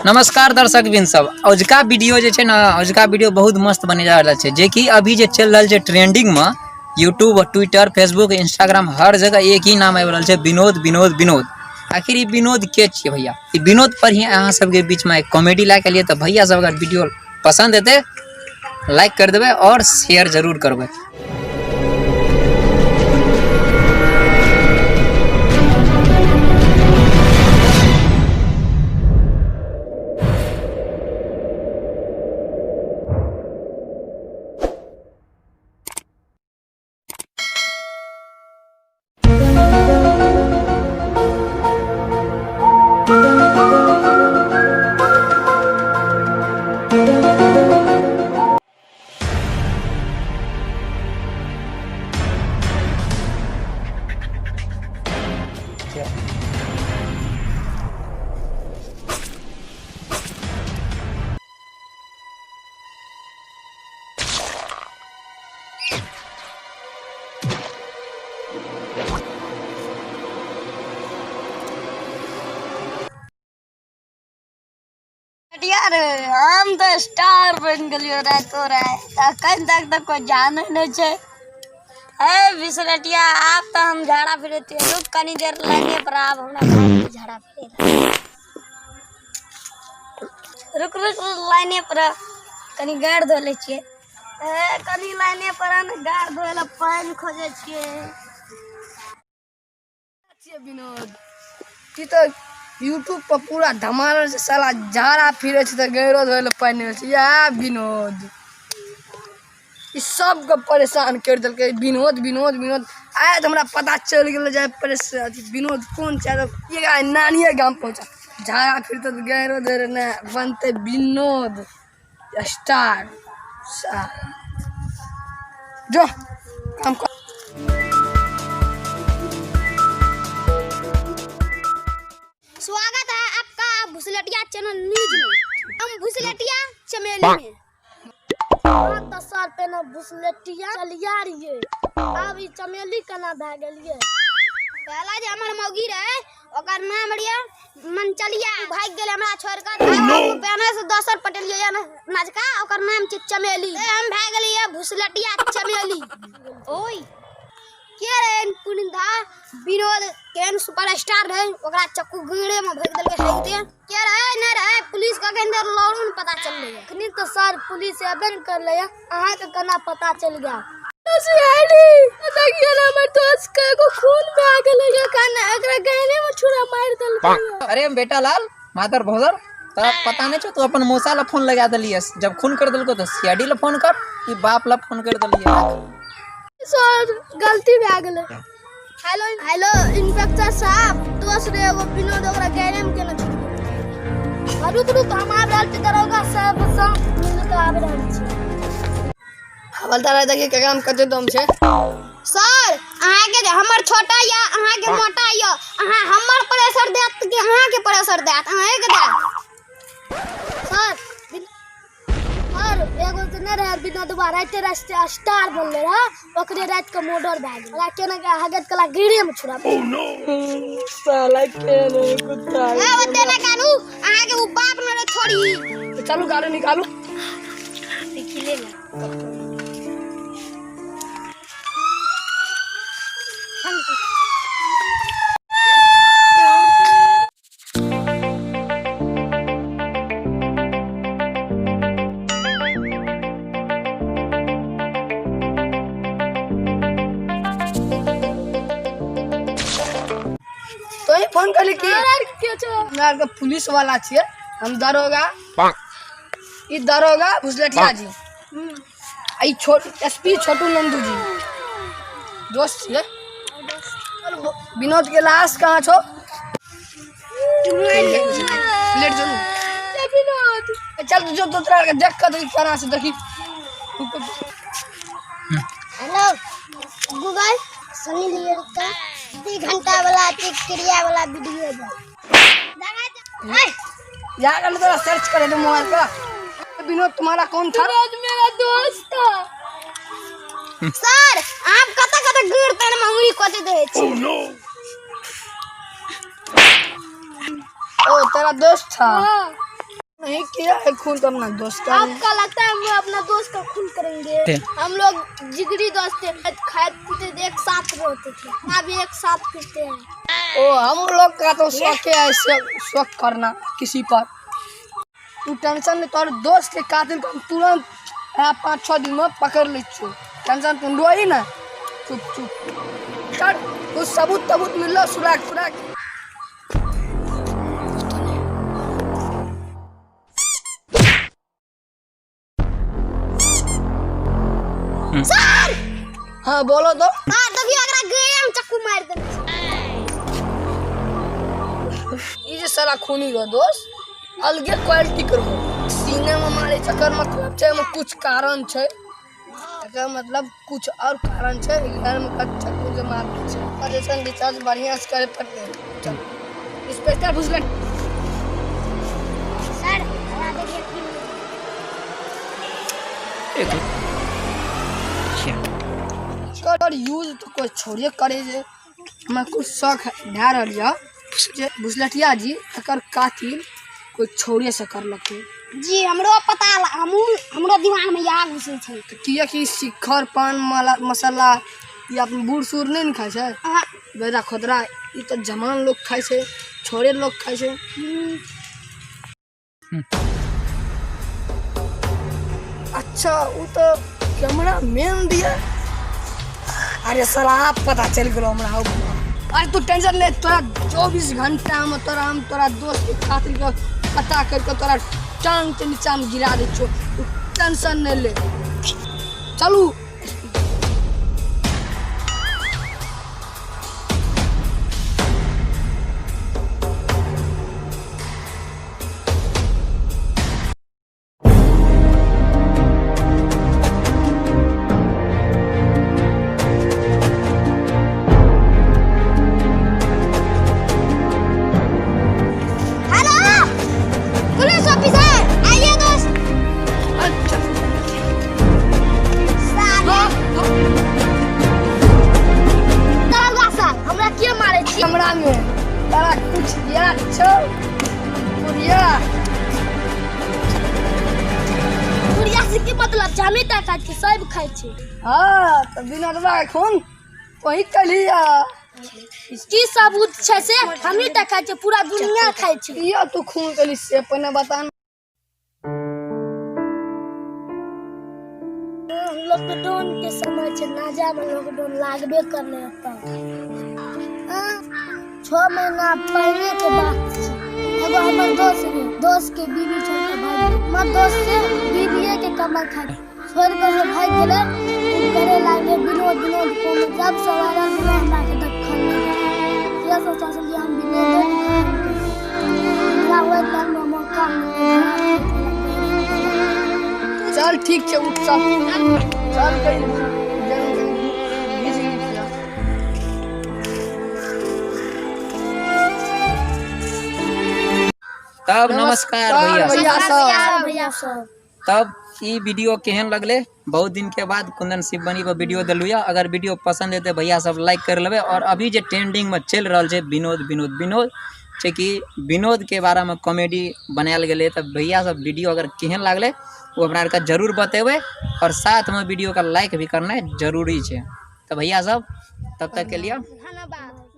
नमस्कार दर्शक बिन सब। अजुका वीडियो जे छै ने, अजुका वीडियो बहुत मस्त बने जा रहल छै, जेकि अभी जे चलि रहल छै ट्रेंडिंग में, यूट्यूब, ट्विटर, फेसबुक, इंस्टाग्राम, हर जगह एक ही नाम आबि रहल छै, विनोद विनोद विनोद। आखिर ई विनोद के छियै भैया? ई विनोद पर ही अहाँ सबके बीच में एक कॉमेडी लए के लिए। तऽ भैया सब अगर वीडियो पसंद हेतै लाइक कर देबै और शेयर जरूर करबै। यार हम तऽ स्टार बनि गेलियो रातो राति, अखन तक तऽ कोइ जानै नहि छै। हे बिसरटिया, आब तऽ हम झाड़ा फिरै छियै। रुक कनी देर लाइने पर, आब हमरा झाड़ा फिरै। रुक रुक रुक, लाइने पर कनी गाड़ धो लै छियै। ए कनी लाइने पर ने गाड़ धोए लए पानि खोजै छियै। छियै विनोद ई तऽ यूट्यूब पर पूरा धमाल छै साला, झाड़ा फिरै छै तऽ गैरो धोए लए पानि नहि छै। इएह विनोद ई सबके परेशान करि देलकै। विनोद विनोद विनोद आइ तऽ हमरा पता चलि गेलै जे परेश अथी विनोद कोन छै। एक आइ नानिये गाम पहुँचा झाड़ा फिरतै तऽ गैरो धोए लए नहि बनतै विनोद स्टार साला। जो काम कर। स्वागत है आपका भुसलटिया चैनल न्यूज में। हम भुसलटिया चमेली में। हाँ तऽ सर, पहिने भुसलटिया चलिया रहियै, आब ई चमेली केना भए गेलियै? पहला जे हमर मौगी रहे ओकर नाम रहियै मनचलिया, उ भागि गेलै हमरा छोड़ि कऽ। हम पहिने से दोसर पटेलियै या नजका, ओकर नाम छै चमेली। हम भए गेलियै भुसलटिया चमेली। ओय के रहे पुनिंदा विनोद केहन सुपरस्टार रहे, ओकरा चक्कू गीड़े में भोगि देलकै। हेगते के रहे नहि रहे, पुलिस के अखन धरि लौड़ो ने पता चललै। अखनी तऽ सर पुलिस एबे ने करलै, अहाँके केना पता चलि गेल? देखियो ने, हमर दोस्त के एगो खून भए गेलै, एखन एकरा गहने में छुरा मारि देलकै। अरे बेटा लाल मादर भोदर, तोरा पता नहीं छौ? तू अपन मौसा ला फोन लगा देलिए, जब खून कर देलको तो सीआईडी ला फोन कर, ई बाप ला फोन कर देलिए। सर, गलती भए गेलै। हेलो हेलो इंस्पेक्टर साहब, दोस्त रे एगो विनोद, ओकरा गैरे में केना छुटलै? रुक रुक, हम आबि रहल छी। दरोगा साहब सँ मिल कऽ आबि रहल छी। हवलदार आइ देखिए केकरा में कते दम छै। सर, अहाँके जे हमर छोटा या अहाँके मोटा या, अहाँ हमर प्रेशर देत कि अहाँके प्रेशर देत? अहाँके देत सर। और एगो तऽ नहि रहै विनोदवा, राइते रास्ते स्टार बनले रहे, ओकरे रात के मर्डर भए गेल। ओकरा केना के हगत कला गिरे में छुड़ा। साला केने कुत्ता। ए ओते ना कानू, अहाँके उ बाप न रहे थोड़ी। तो चलू, गाड़ी निकालू। देखी ले ना। तो ही फोन करली की हमरा आरके पुलिस वाला छियै, हम दरोगा, ई दरोगा भुसलटिया जी आ ई छोट एसपी छोटू नंदू जी दोस्त छियै। विनोद के लाश कहाँ छौ? लेट जो। विनोद चल जो तो तोरा के देख के केना से देखी। हेलो गूगल, सनी लियोन का 3 घंटा वाला क्रिया वाला वीडियो दो। यार हम तोरा सर्च करे दो मोबाइल पर। विनोद तुम्हारा कौन था? विनोद मेरा दोस्त था सर। आप कत कत गिर तन में उंगली कोते दे छी। ओ तेरा दोस्त था? नहीं किया है खून तो अपना दोस्त का नहीं। आपका लगता है हम लोग अपना दोस्त का खून करेंगे? थे। हम लोग जिगरी दोस्त थे, खाते पीते थे, एक साथ रहते थे, अब एक साथ फिरते हैं। ओ हम लोग का तो शौक है ऐसे शौक करना किसी पर। तू टेंशन नहीं, तोहर दोस्त के कातिल को हम तुरंत 5-6 दिन में पकड़ लै छियौ। टेंशन तू रोही ना, चुप चुप कर। तू सबूत तबूत मिललो सुराग सुराग? सर! हाँ, बोलो तो। हाँ, देखियो एकरा गले में चक्कू मार देने छै। ई जे साला खूनी रहो दोस्त, अलगे क्वालिटी के रहो। सीने में मारे चक्कर मतलब छै, में कुछ कारण छै। एकर मतलब कुछ और कारण छै। घर में कच्चा चक्कू जे मार छै। ऑपरेशन रिचार्ज बढ़िया से करे पड़ते। चल इंस्पेक्टर भुसले। सर, हमरा देखिए की कर यूज तो कोई छोड़िए करे जे हमरा कुछ शौक भए रहल यऽ जे भुसलटिया जी एकर कातिल कोई छोड़िए से करलकै। जी, हमरो पता हमहूँ, हमरो दिमाग में इएह घुसै छै। तऽ किएकि शिखर पान माला मसाला ई अपन बूढ़ सूढ़ नहि ने खाइ छै। अहाँ बेरा खोदरा ई तऽ जवान लोग खाइ छै, छोड़े लोग खाइ छै। अच्छा, ओ तऽ कैमरा मैन दिया। अरे साला, आब पता चलि गेलो हमरा। हौ, अरे तू टेंशन ले, तोरा 24 घंटा में तोरा हम तोरा दोस्त के खातिर के पता करके तोरा टांग के नीचा में गिरा दै छियौ। तू टेंशन नहीं ले, चलू। हेलो, पुलिस ऑफिसर, आइए दोस्त। अच्छा। साले दरोगा सर, हमरा के मारै छी? कैमरा में तोरा कुछ याद छौ पुरिया? पुरिया से की मतलब छै? हमी तऽ खाइ छी, सब खाइ छी। हाँ, तऽ विनोदवा के खून वही कलिया। की सबूत छै से? हमी तऽ खाइ छी, पूरा दुनिया खाइ छै। किया तू खून कली से पहिने बता न। लॉकडाउन के समय छै, नाजा में लॉकडाउन लागबे करले। तब 6 महीना पहले के बात छै। एगो हमर दोस्त रहे, दोस्त के बीवी छोड़ के भाग गेलै। हमर दोस्त से बीवीए के कमर खा छोड़ के जे भागि गेलै। ओ करे लागलै विनोद विनोद फोन। जब से वायरल भेलै, हमरा के दखल नहि। से सोचा छलियै हम विनोदो के खत्म करी। हमरा ओहि टाइममे मौका मिललै। चल, ठीक छै, उठ चल चल, कहीं जन जन घीच घीच जा। तब नमस्कार भैया। भैया सब। नमस्कार भैया सब। तब ई वीडियो केहन लगले? बहुत दिन के बाद कुंदन शिवबनी पर वीडियो देलू या। अगर वीडियो पसंद हेतै भैया सब, लाइक कर लेबै। और अभी जे ट्रेंडिंग में चलि रहल छै विनोद विनोद विनोद छै कि विनोद के बारे में कॉमेडी बनायल गेलै। तऽ भैया सब, वीडियो अगर केहन लागलै, ओ हमरा आरके जरूर बतेबै और साथ में वीडियो का लाइक भी करनाइ जरूरी छै। तऽ भैया सब, तब तक के लिए धन्यवाद।